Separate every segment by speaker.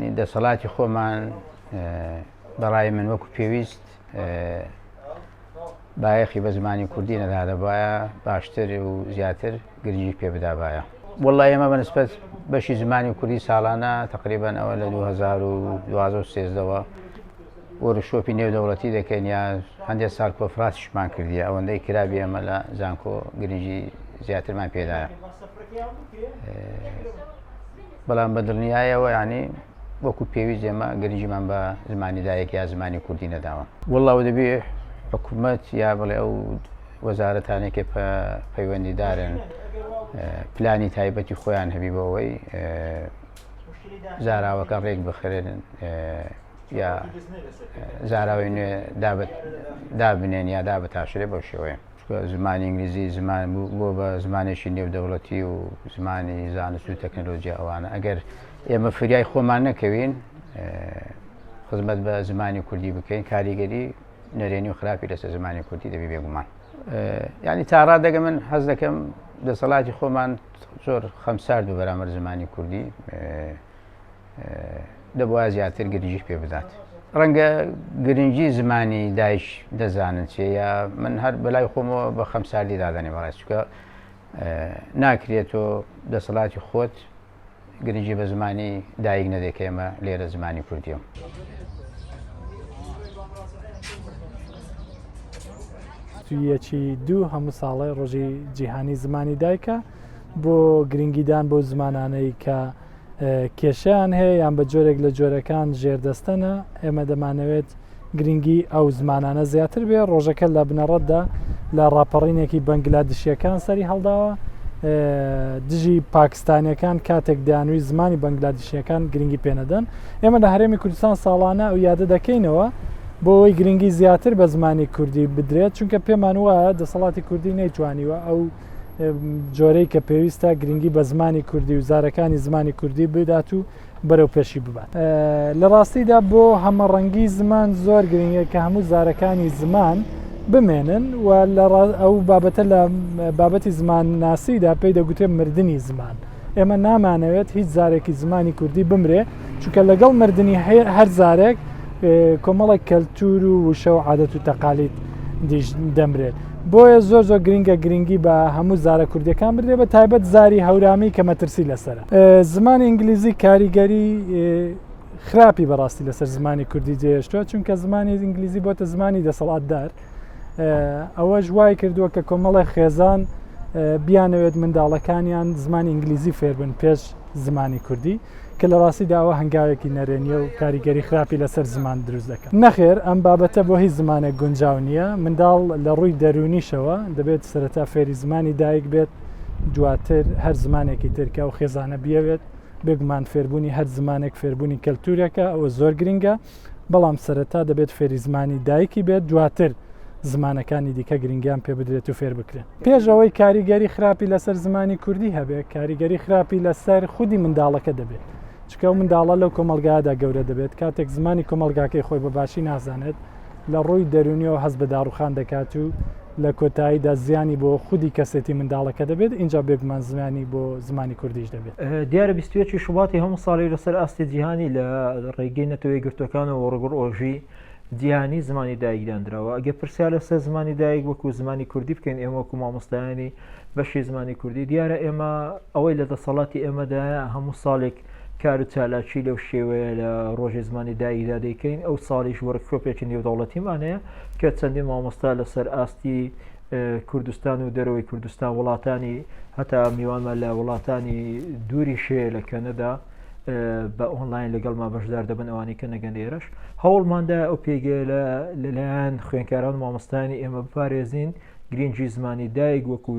Speaker 1: ینی دەسەڵاتی خۆمان بەڕای من وەکو پێویست بایەخی بە زمانی کوردی نەدادەبایە باشتر و زیاتر گرنگی پێ بدابایە. وەڵا ئێمە بە نسبەت بەشی زمانی کوردی ساڵانە تقریبان ئەوە لە 2012 سێزدەوە وەرشۆپی نێودەوڵەتی دەکەین یا هەندێک ساڵ کۆفراسیشمان کردیە ئەوەندەی کرابی ئێمە لە زانکۆ گرنگی زیاترمان پێدایە بەڵام بە دڵنیایەوە ینی وەکو پێویست ئێمە گرنگیمان بە زمانی دایک یا زمانی کوردی نەداوە. وەڵا و دەبێ حکومەت یا بڵێ ئەو وەزارەتانەی کە پەیوەندیدارن پلانی تایبەتی خۆیان هەبی بۆ ئەوەی زاراوەکە ڕێک بخرێن یا زاراوەی نوێ دابنێن یا دابتاشرێ بەو شێوەیە. چونکە زمانی ئینگلیزی زمان بووە بە زمانێکی نێودەوڵەتی و زمانی زانست و تەکنەلۆجیا ئەوانە ئەگەر ئێمە فریای خۆمان نەکەوین خزمەت بە زمانی کوردی بکەین کاریگەری نەرێنی و خراپی لەسەر زمانی کوردی دەبی بێگومان ینی تا ڕادەگە من حەز دەکەم دەسەڵاتی خۆمان زۆر خەمسارد و بەرامبەر زمانی کوردی دەبوا زیاتر گرنگی پێ بدات. ڕەنگە گرنگی زمانی دایک دەزانن چیە یا من هەر بەلای خۆمەوە بە خەمساردی دادەنێ بەڕێز چونکە ناکرێت تۆ دەسەڵاتی خۆت گرنگی بە زمانی دایک نەدەی کە ئێمە لێرە زمانی کوردیە.
Speaker 2: یەکی دوو هەموو ساڵێ ڕۆژی جیهانی زمانی دایکە بۆ گرنگیدان بۆ زمانانەی کە کێشەیان هەیە یان بە جۆرێک لە جۆرەکان ژێردەستەنە، ئێمە دەمانەوێت گرنگی ئەو زمانانە زیاتر بێ، ڕۆژەکە لە بنەڕەتدا لە ڕاپەڕینێکی بەنگلادشییەکان سەری هەڵداوە دژی پاکستانیەکان کاتێک دەیانویست زمانی بەنگلادشیەکان گرنگی پێنەدەن ئێمە لە هەرێمی کوردستان ساڵانە ئەو یادە دەکەینەوە بۆ ئەوەی گرنگی زیاتر بە زمانی کوردی بدرێت چونکە پێمان وایە دەسەڵاتی کوردی نەیتوانیوە ئەو جۆرەی کە پێویستە گرنگی بە زمانی کوردی و زارەکانی زمانی کوردی بدات و بەرەو پێشی ببات. لە ڕاستیدا بۆ هەمەڕەنگی زمان زۆر گرنگە کە هەموو زارەکانی زمان بمێنن و لە ئەو بابەتە لە بابەتی زمان ناسیدا پێی دەگوترێت مردنی زمان. ئێمە نامانەوێت هیچ زارێکی زمانی کوردی بمرێ چونکە لەگەڵ مردنی هەر زارێک کۆمەڵێک کەلتور و وشە و عادەت و تەقالید دیش دەمرێت بۆیە زۆر زۆر گرنگە گرنگی بە هەموو زارە کوردیەکان بدرێت بە تایبەت زاری هەورامی کە مەترسی لەسەرە زمانی ئینگلیزی کاریگەری خراپی بەڕاستی لەسەر زمانی کوردی جێهێشتووە چونکە زمانی ئینگلیزی بۆتە زمانی دەسەڵاتدار ئەوەش وای کردووە کە کۆمەڵی خێزان بیانەوێت منداڵەکانیان زمانی ئینگلیزی فێربن پێش زمانی کوردی کە لە ڕاستیدا ئەوە هەنگاوێکی نەرێنیە و کاریگەری خراپی لەسەر زمان دروست دەکات. نەخێر ئەم بابەتە بۆ هیچ زمانێک گونجاو نییە، منداڵ لە ڕووی دەروونیشەوە دەبێت سەرەتا فێری زمانی دایک بێت دواتر هەر زمانێکی تر کە ئەو خێزانە بیەوێت، بێگومان فێربوونی هەر زمانێک فێربوونی کەلتورێکە ئەوە زۆر گرنگە، بەڵام سەرەتا دەبێت فێری زمانی دایکی بێت دواتر زمانەکانی دیکە گرنگیان پێ بدرێت و فێر بکرێن. پێش ئەوەی کاریگەری خراپی لەسەر زمانی کوردی هەبێت، کاریگەری خراپی لەسەر خودی منداڵەکە دەبێت. چونکە ئەو منداڵە لەو کۆمەڵگایەدا گەورە دەبێت، کاتێک زمانی کۆمەڵگاکەی خۆی بە باشی نازانێت، لە ڕووی دەروونیەوە هەست بە داڕوخان دەکات و لە کۆتاییدا زیانی بۆ خودی کەسێتی منداڵەکە دەبێت، ئینجا بێگومان زیانی بۆ زمانی کوردیش دەبێت.
Speaker 3: دیارە 21 شوباتی هەموو ساڵێک لەسەر ئاستی جیهانی لە ڕێگەی نەتەوە یەکگرتووەکانەوە ڕۆژی جیهانی زمانی دایک دانراوە ئەگەر پرسیار لەسەر زمانی دایک وەکو زمانی کوردی بکەین ئێمە وەکو مامۆستایانی بەشی زمانی کوردی دیارە ئێمە ئەوەی لە دەسەڵاتی ئێمەدایە هەموو ساڵێک کار و چالاکی لەو شێوەیە لە ڕۆژی زمانی دایکدا دەیکەین ئەو ساڵیش وەرکشۆپێکی نێودەوڵەتیمان هەیە کە چەندین مامۆستا لەسەر ئاستی کوردستان و دەرەوەی کوردستان وڵاتانی هەتا میوانمان لە وڵاتانی دووری شێ لە کەنەدا بە ئۆنلاین لەگەڵما بەشدار دەبن ئەوانەی کە نەگەن ئێرەش هەوڵماندا ئەو پێگەیە لەلایەن خوێنکاران و مامۆستایانی ئێمە بپارێزین گرنگی زمانی دایک وەکو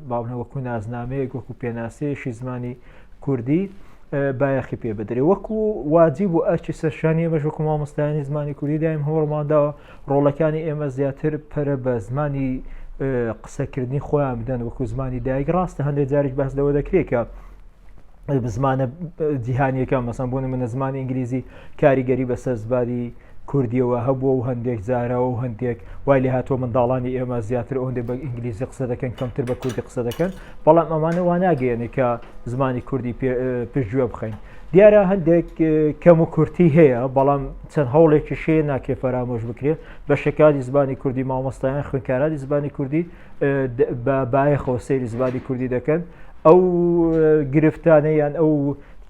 Speaker 3: باونە وەکو نازنامەیەک وەکو پێناسەیەکی زمانی کوردی بایەخی پێ بدرێ وەکو واجب و ئەرکی سەرشانی ئێمەش وەکو مامۆستایانی زمانی کوردی دایم هەوڵمانداوە ڕۆڵەکانی ئێمە زیاتر پەرە بە زمانی قسەکردنی خۆیان بدەن وەکو زمانی دایک ڕاستە هەندێک جاریش باس لەوە دەکرێت کە زمانە جیهانیەکان مەسەن بۆ نمونە زمانی ئینگلیزی کاریگەری بەسەر زبادی کوردیەوە هەبووە و هەندێک زاراوە و هەندێک وای لێ هاتووە منداڵانی ئێمە زیاتر ئەوەندە بە ئینگلیزی قسە دەکەن کەمتر بە کوردی قسە دەکەن بەڵام ئەمانە وا ناگەیەنێ کە زمانی کوردی پشتگوێ بخەین دیارە هەندێک کەم و کورتی هەیە بەڵام چەند هەوڵێکی شێ ناکرێ فەرامۆش بکرێت بەشەکانی زمانی کوردی مامۆستایان خوێندکارانی زمانی کوردی بە بایەخەوە سەیری زمانی کوردی دەکەن ئەو گرفتانە یان ئەو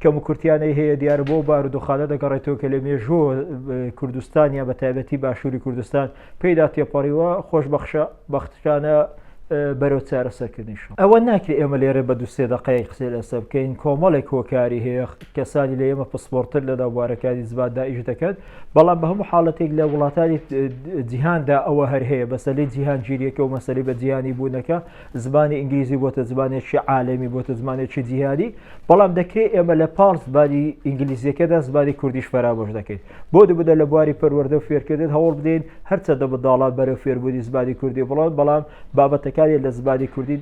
Speaker 3: کەم و کورتیانەی هەیە دیارە بۆ بارودۆخانە دەگەڕێتەوە کە لە مێژوو کوردستان یا بە تایبەتی باشووری کوردستان پێیدا تێپەڕیوە خۆشبەخشە بەختشانە بەرەو چارەسەرکردنیش ئەوە ناکرێت ئێمە لێرە بە دوو سێ دەقەیەک قسەی لەسەر بکەین کۆمەڵێک هۆکاری هەیە کەسانی لە ئێمە پسپۆرتر لە ناو بوارەکانی زماندا ئیش دەکەن بەڵام بە هەموو حاڵەتێک لە وڵاتانی جیهاندا ئەوە هەر هەیە مەسەلەی جیهانگیریەکە و مەسەلەی بە جیهانی بوونەکە زمانی ئینگلیزی بۆتە زمانێکی عالەمی بۆتە زمانێکی جیهانی بەڵام دەکرێت ئێمە لە پاڵ زمانی ئینگلیزیەکەدا زمانی کوردیش فەرامۆش دەکەین بۆ نمونە لە بواری پەروەردە و فێرکردن هەوڵ بدەین هەرچەندە منداڵان بەرەو فێربوونی زمانی کوردی بڵۆن بەڵام بابەتەکانی لە زمانی کوردی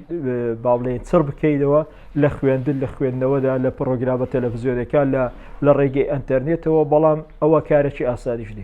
Speaker 3: با بڵێین چڕ بکەینەوە لە خوێندن لە خوێندنەوەدا لە پڕۆگرامە تەلەڤزیۆنەکان لە لە ڕێگەی ئەتەرنێتەوە بەڵام ئەوە کارێکی ئاسانیش نییە.